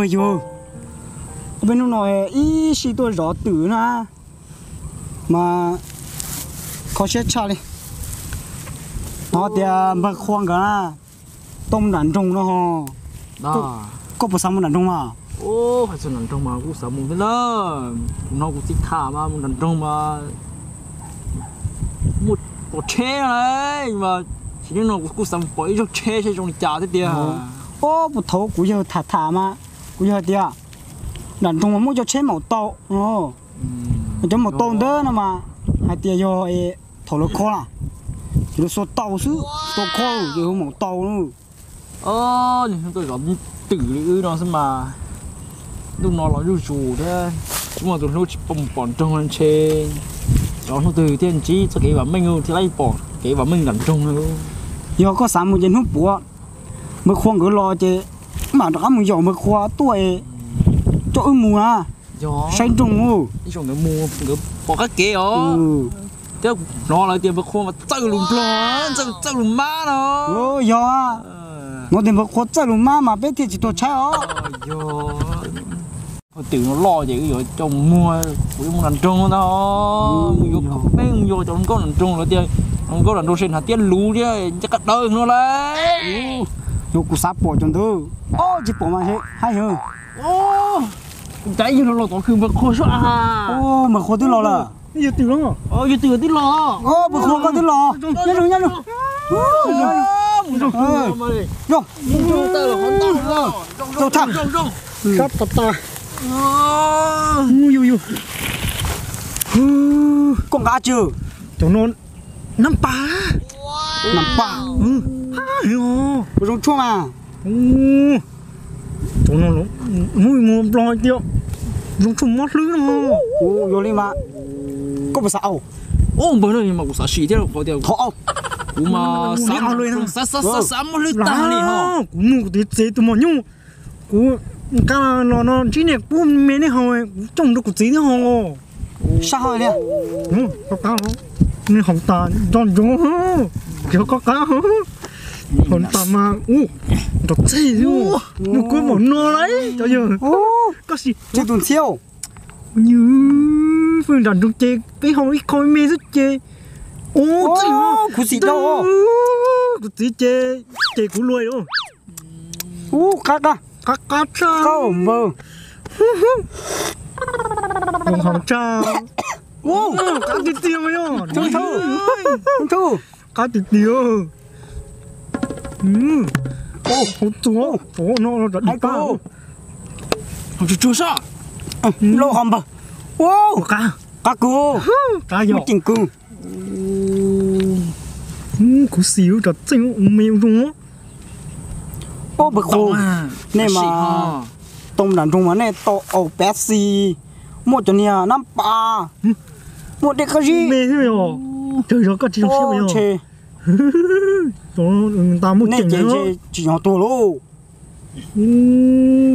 Yog, peb hnub no ib sij tuaj zov twm na, mas kho siab tshaj li. Hnov tias npawg Qhua nkawd na, tau mus nram nroog no ho. Koj puas xav mus nram nroog mas? Hais txog nram nroog mas kuv xav mus thiab na. Kuv hnov kuv txiv tham mas mus nram nroog mas muaj pom tsheb na, mas tsis nyob no kuv kuj xav mus pom ib zaug tsheb seb zoo li cas thiab tiag. Ob, puag thaum kuv yawg tham tham mas kuv yawg hais tias nram nroog mas muaj cov tsheb maum tau no, cov maum tau ntawd no mas hais tias yog thaum lawv kho na, ces lawv xuas tau xwb, tau kho ces hu maum tau na. Tuaj zov twm li wb no xwb mas, ntuj no los zuj zus thiab, tsis muaj tus hlub tsis pom nroog ntshe, zov hnub twg thiaj ntsib txoj kev vam meej thiaj li pom kev vam meej nram nroog. Yog koj xav mus ces hnub puav npawg Qhua nkawd los ces mam rov qab mus yaum npawg Qhua tuaj coj wb mus na, saib nroog. Nkawd pom qab kev os. Thiab hnov lawv tias npawg Qhua mas txawj lus Nplog, txawj lus Mab no. Yog, hnov tias npawg Qhua txawj lus Mab mas peb thiaj tsis tuag tshaib os. Twm no loj ces wb yuav coj mus muag, kuv yuav mus nram nroog ntag. Mus yuav, peb mus yuav cov hluas nkauj nram nroog, lawv tias hluas nkauj nram nroog se hnav tiab luv thiab ncaj qab dawb no lauj. Yog kuv xav pom cov ntawd, tsis pom mas hais yog. Kuv cav ib yawg los tod khwv npawg Qhua sub a. Npawg Qhua twb los lawm. Yawg twb los, npawg Qhua koj twb los. Nyob zoo, nyob zoo. Zoo, zoo, zoo. Sab tas tas. Koj nqa tsi? Cov no nab pas. Nab pas. Ua zoo tshuaj mas. Cov no mus Nplog tias zoo tshuaj mob hlwb no. Yog li mas koj puas xav au? Npawg no mas kuv xav sim thiab qhov tias thov au. Kuv mas xav, xav, xav, xav mob hlwb tag li ho. Kuv mus kuv tus txiv tus mos nyuj, kuv nqa los no ntsib nej pub me nej haus, kuv coj mus rau kuv txiv thiab ho. Sab hais li. Nej haus tas nco ntsoov, tsis haus qab qab. Haus tas mas nrov txij, nug kuv npaum no lauj cov yawg. Koj sim, tsis tus ntxhiab. Pw nram nroog ces peb haus ib qho me xwb ces. Ub, txij, kuv xim dau. Kuv txiv ces, ces kuv luag. Ub, qab qab. Qab qab tshaj. Qab npaws. Haus tshaj. Qab tiag tiag mas yog. Qab tiag tiag. Haus txuas, txuas no rov dim pab. Haus tsuag tsuag sab. Loj qhov npaws. Qab, qab kawg. Qab yog. Muaj ceem kawg. Kuv xim rov txeej me zoo. Ob, npawg Qhua, nej mas tau nram nroog mas nej tau aus Pepsi, muaj cov niag nab pas, muaj dej qab zib. Ntshe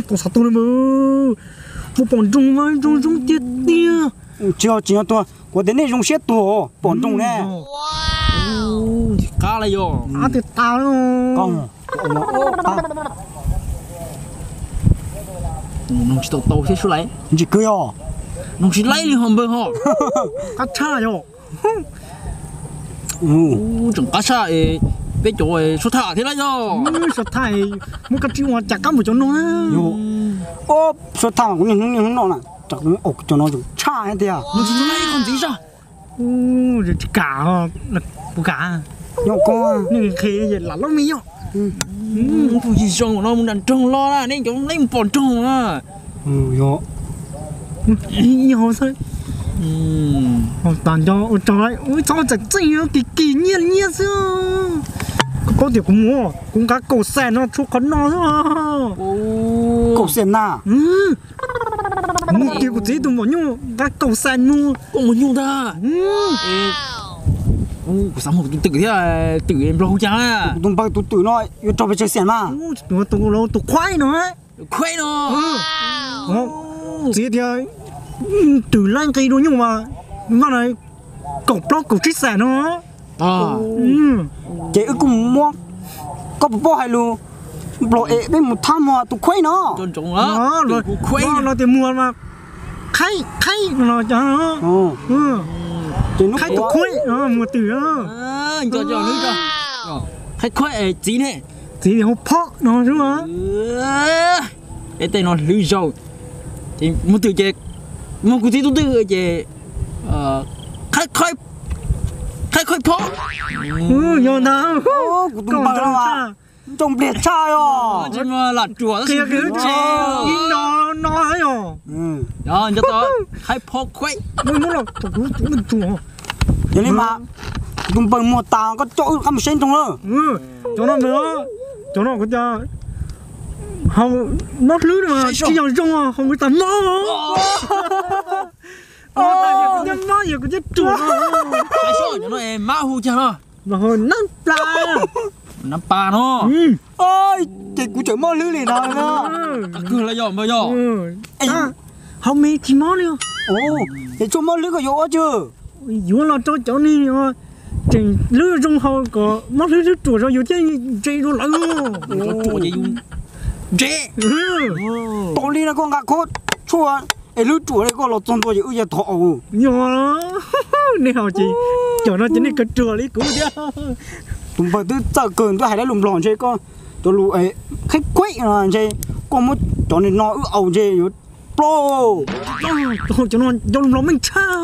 tau xav tuag li mas, muaj pom nroog mas zoo zoo tiag tiag. Tsis yog, tsis yog tuag, kuv tias nej zoo siab tuag pom nroog ne. Qab li yog. Qab tiag tas. Noog tsis tau tau thiab sub laiv. Ntsis kwv yog. Noog tsis laib li ho npawg ho. Qab tshaj yog. Tseem qab tshaj, peb cov suab thaj thiab lawm yog. Suab thaj, muab kab tsib ua cas qab npaum cov no. Suab thaj mas kuv niaj hnub niaj hnub noj na, cov no tseem tshaj tiag. Noog tsis tau laib qhov ntxiv sab. Tsis kam, kuv kam. Nyob koj, nej nqhis lam loj me yog. Tus yig zoo no mus nram nroog los na, nej cov laib mus pom nroog na. Yog. Ib hau xwb. Tas nco ua tsaug, txhob txawm txeej, kis kis nyiaj nyiaj xwb. Koj paub tias kuv mus, kuv nqa kaum xees no tshuav qhov no xwb. Kaum xees na. Mus kiag kuv txiv tus maum nyuj nqa kaum xees mus. Kaum maum nyuj ntag. Kuv xav mus tus twm thiab, twm Nplog hu cas? Kuv tus npawg tus twm no yuav raug pes tsawg xees mas? Tus, tus khuaib no. Khuaib no. Txiv tias twm laib nqi dua nyuj mas npaj na kaum plaub kaum tsib xees no. Ces wb kuj mus muab, koj puas paub hais lus Nplog es peb mus thab muag tus khuaib no. Los tias muag mas qhaib qhaib no cas. Ces hnub qhaib tus khuaib muag twm. Qhaib khuaib txiv ne, txiv hau phob no xwb. Es tej no hlwb zaug. Ces muag twm ces muag kuv txiv tus twg ces qhaib qhaib phob. Yog ntag. Kuv tus npawg no nroo npliag tshaj os. Qhia kiag ib no no os. Qhaib phob khuaib. Yog li mas kuv tus npawg muag tas koj coj wb rov qab mus saib nroog lawm. Cov no, cov no kuv cov hau mob hlwb no tsis yog zoo, hau kuv tas mob. Mob tas yog kuv thiaj mob yog kuv thiaj ruam no. Mab hu cas no? Nab pas. Nab pas no. Ces kuv tseem mob hlwb li no. Kawg los yog npawg yog. Hau me tsis mob li. Ces tshuaj mob hlwb koj yuav ua twg? Yuav los rau cov neeg tseem hlwb zoo hau kom mob hlwb hlwb ruam rau yus thiaj ntse dua lawv. Ruam ces yus ntse. Tau li no koj nqa khob tshuaj es hlwb ruam li koj los txog ntua ces wb yuav thov. Yog, nej hais ces cov no ces nej kawg ruam li kuv thiab. Tus npawg twb txawj kawg twb hais lawv lus Nplog ntshe koj cov lus qhaib khuaib no ntshe koj muab cov no wb aus ntshe yuav ploj. Cov no cov lus Nplog meej tshaj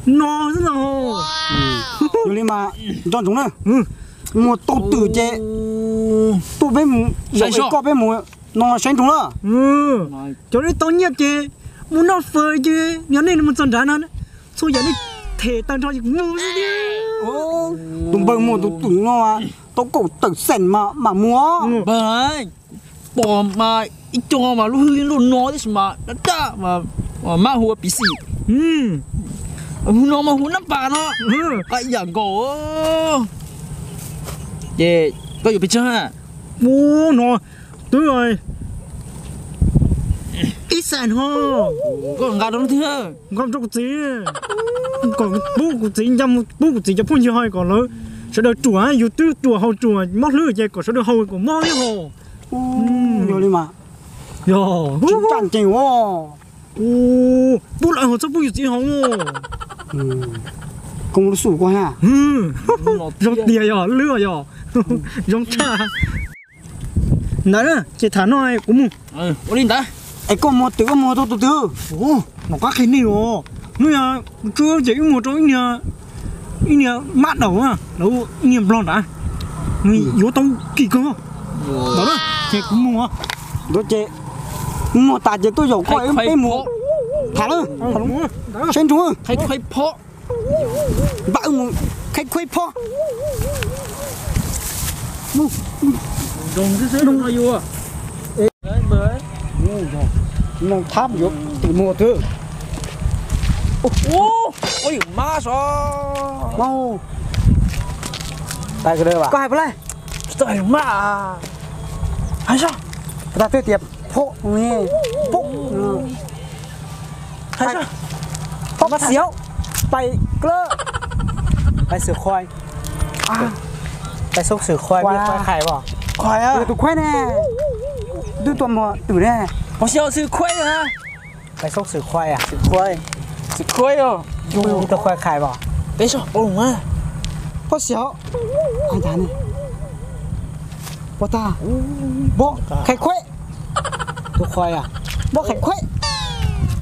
no xwb no. Yog li mas nco ntsoov na, muag tau twm ces tuaj peb mus, koj peb mus no saib nroog na. Cov nej tau nyiaj ces mus noj fawm ces yog nej mus txog nrad no, txhua yam nej them tag nrho ces kuv mus xwb tiag. Tus npawg muag tus twm no tau kaum tawm xees mam mus. Npawg, pom mas ib co mas lub hwj lub no tib si mas dab dab mas mab hu ua piv xim. Hu no mas hu nab pas no. Qab yam nkaus. Ces koj yuav pes tsawg? Ub, no twb ib xees no. Koj nqa rau leej twg? Nqa rau kuv txiv, kom pub kuv txiv, nca mus pub kuv txiv cov phooj ywg hais kom lawv sawv daws ruam, yus twb ruam hau ruam mob hlwb ces kom sawv daws hau kom mob thiab hos. Yog li mas, yog tsis ncaj ncees os. Pub lawv hos txhob pub yus txiv hos. Koob lub xum koj ha. Zoo tiag yog lwb yog zoo tshaj. Ntawd ces tham no kuv mus. Ua li ntawd. Es koj muag twm koj muag tau tus twg? Nom qab qhia nej os, hnub no kuv tsub ces wb muag rau ib niag mab daum, lawv ib niag nplog nrad, nws yuav tau kim kawg. Ntawd ces kuv mus. Ntawd ces muag tas ces tuaj yaum koj peb mus tham lawm. Saib nroog. Npam wb mus qhaib khuaib phob. Nroog xwb xwb no yus. Nroog thab yuav twm muag twg. Ua yus mab so. Koj hais puas laij? Tsis tau hais mab. Hais so. Puas tau twb tias phob ne. Phob. Hais so. Phob xiav. Pais klawb. Pais xwm khuai. Pais xoob xwm khuai, khuai khais os. Tus khuaib ne, twb tuaj muag twm ne. Phob xiav xwm khuaib na. Pais xoob xwm khuai, xwm khuai, xwm khuai os. Tus khuaib khais os. Peb so pom mas. Phob xiav. Pos tag. Npog khais khuaib. Tus khuaib, npog khais khuaib.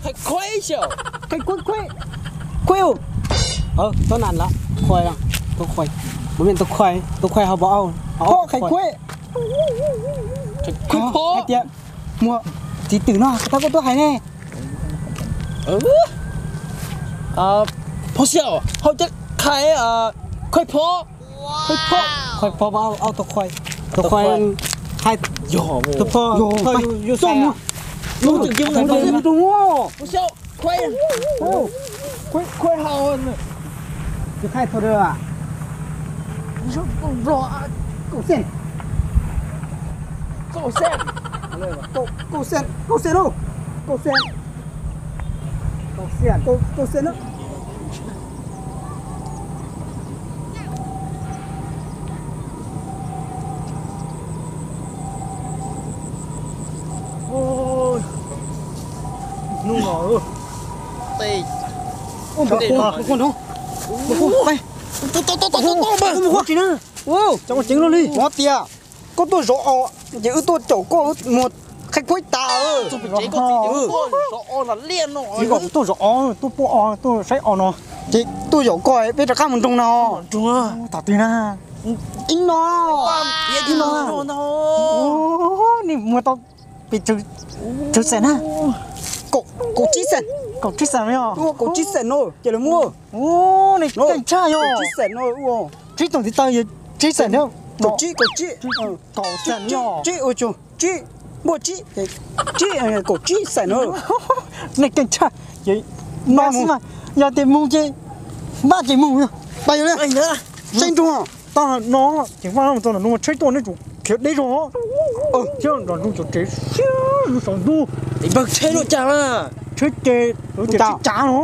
Khais khuaib xyov. Khais khuaib khuaib. Khuaib. Tau nas lawm. Khuaib, tus khuaib, tus khuaib, tus khuaib hauv paus. Phob khais khuaib. Khuaib phob. Hais tias muag txiv twm no, tau koj tuaj hais ne. Phob xiav, hauv cov khais, khuaib phob. Khuaib phob, khuaib phob, tus khuaib, tus khuaib, hais, tus phob, yus xais, yus xais, yus xais, yus xais, khuaib, khuaib hauv. Yus khai thau dawb. Kaum xees. Kaum xees. Kaum xees, kaum xees lauj. Kaum xees. Kaum xees, kaum xees na. Mus qhuas, mus qhuas, mus qhuas, mus qhuas, mus qhuas, mus qhuas. Cov ua ceev loj li. Kuv hais tias koj tuaj zov os, ces wb tuaj caum koj mus qhaib khuab ib tas. Ces kom kuv tuaj zov os, tuaj pub os, tuaj saib os no, ces tuaj yaum koj peb rov qab mus nroog no. Tham twg na? Ib no, ib no. Nej muag tau pes tsawg xees na? Kaum tsib xees. Kaum tsib xees no. Kaum tsib xees no ces lawv muab. Nej keej tshaj yog. Tsib xees no. Tsib toom tiv taw yog tsib xees na. Kaum tsib, kaum tsib. Kaum xees no. Tsib, tsib, muaj tsib, tsib, kaum tsib xees na. Nej keej tshaj. No xwb mas, yog tias mus ces npaj ces mus. Saib nroog, tau no ces vaj no txog nram nroog tsheb tuaj nej tsum khiav deb zog. Thiab nram nroog cov tsev siab saum ntuj. Npawg tsheb luaj cas na. Tsheb ces lawv tias tsheb tsav no.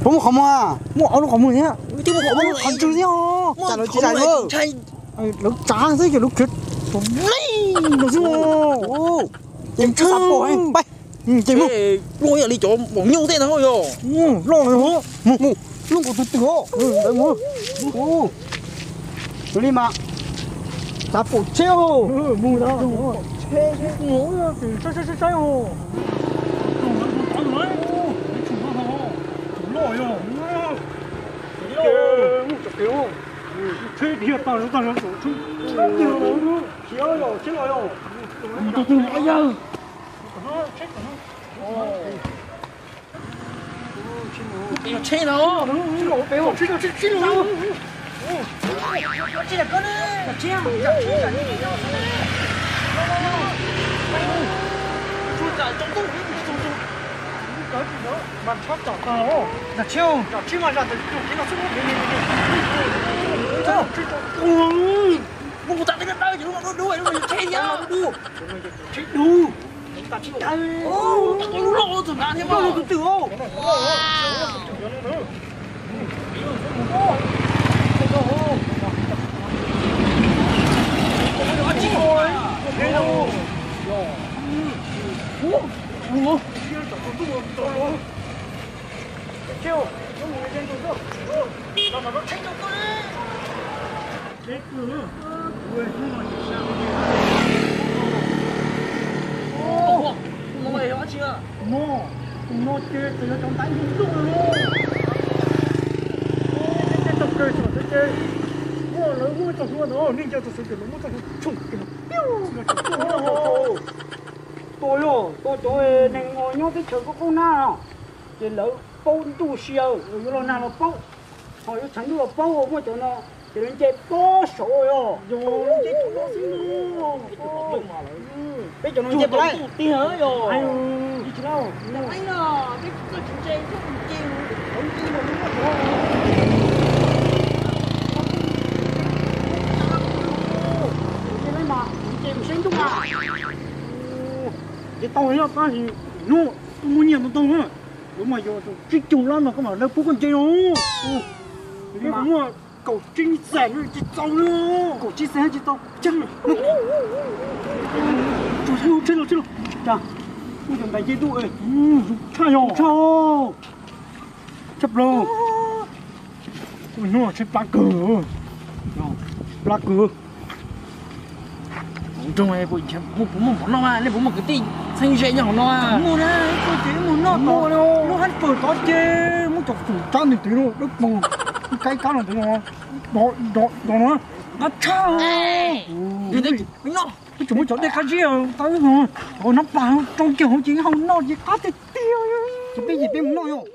Puas muaj qhov muag? Muaj ob lub qhov muag thiab. Qhov ntswg thiab os. Lawv tsav xwb ces lawv khiav li no xwb. Ces mus. Luaj yam li cov maum nyuj tej no yog. Loj li os. Mus, mus, loj nkaus tus twm os. Mus, mus li mas. Xav pom tsheb os. Mus, saib saib saib os. Loj yog. Tsheb dhia tag tag tsheb los, tsheb los yog. Tsheb no, tsheb no, tsheb no. Mas tsheb tsom tag los. Tsheb mas zam tawm tsis tau tsheb no xwb. Muab kuv txav teb dawb dawb ces lub no dub dub, lub no yog tsheb thiab. Tsheb dub. Tsheb dub. Lub loj txog nrad thiab mas. Tus twm os. No, tus no ces txawm yog cov ntaiv ntug ntuj no. Tej tau kawg txog ntawd ces muaj lawv muab txoj hlua ntawd, nej nco txog xwb ces lawv muab txoj hlua tshooj ces lawv piu los txog tuaj no. Tua yog tua cov neeg uas nyob teb chaws qub qub na, ces lawv paub ntuj sia, yuav los nag los paub, ho yuav tshav ntuj los paub, muaj cov no ces lawv nce pob saud yog. Yog lawv nce pob xwb no. Peb cov no nce pob tiag yog. Nce mas, nce mus saib ntuj mas. Ces tau yog pab hnub twb muaj nyiaj ntau ntau na. Lawv mas yog tsib caug lab no koj mam lawv pub koj nce no. Muaj kaum tsib xees tsis txaus li. Kaum tsib xees tsis txaus. Tsheb los, tsheb los. Ua cov ntais nce ntuj, zoo tshaj yog. Tshaj plaws. Hnub no tsheb plab kawg, plab kawg. Hauv nroog puas muaj mov noj mas, nej puas muaj kwv tij txheeb ze nyob hauv no? Muaj na, ib tug ces wb mus noj tod, lub hab pawg tod ces muab cov fum tsab ntev ntev no dawb paug, ib kab ib kab no ntev no, dov dov no, qab tshaj. Wb tseem muab cov dej qab zib tau wb hnab pag rau kiag hauv ces wb hau noj ces qab tiag tiag. Ces peb ces peb mus noj yog.